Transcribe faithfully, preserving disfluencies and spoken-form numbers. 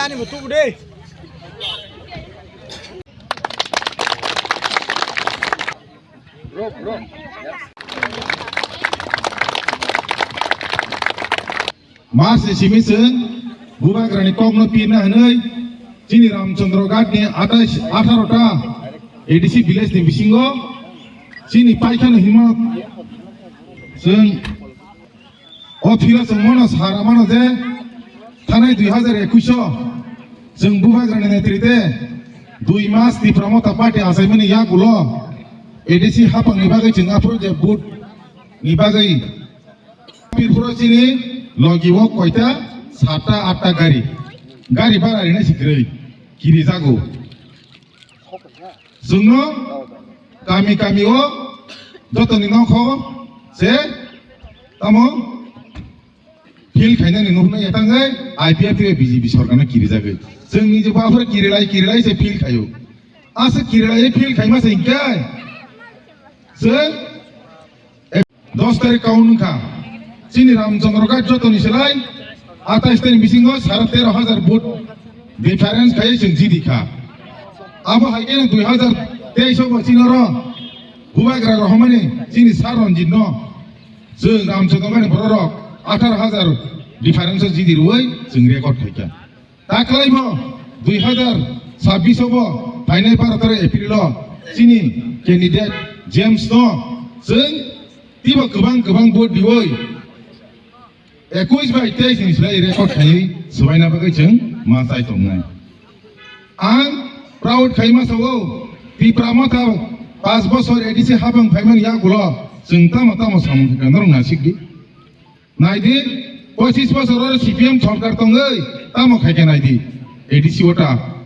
Ani bo tubu de. Mas ni simi chwng Bubagrani kokno pirna hwnwi chini Ramchandra Ghat ni atais, atharo ta A D C village ni bisingo chini paikhano himo chwng o phiro chwng mano sara mano je thanai dui hajar ekush o chwng Bubagrani netrite dui mas Tipra Motha Party achaimani yagulo A D C hapangni bagwi chwng aphuru je vote ni bagwi Pirpuro chini logi o koita satta atta gari, gari bara rina sikrwi kiri jago. Chwngno kami kami o jotoni nokho se tamo feel khainani nukna yatangai I P F T B J P sorkarno kiri jagwi. Chwng niji baphar kirilai kirilai se feel khaio. Asa kirilai feel khaima se hinkhe chwng Dos tarik kaun wngkha. Chini Ramchandra Ghat jotoni selai atais tarik bisingo sara tero hajar vote difference khai chwng jidi kha. Abo hai khe dui hajar teis o bo chini oro Bubagra rohormani chini Sir Ranjit no chwng Ramchandra Ghat ni borok rok atharo hajar difference o jidi rwui chwng record khai kha. Taklai bo dui hajar chabbish o bo phainai baro tarik April o chini candidate James no chwng tibo kwbang kwbang vote diwi ekush bai teis ni slai record khaiwi swbaina bagwi chwng ma chai tongnai. Ang proud khai ma sao Tipra Motha panch bosor A D C hapang phaimani yagulo chwng tamo tamo samung khe norok nasik di. Naidi, pochis bosor oro C P M sorkar tongwi tamo khaikha naidi, A D C ota.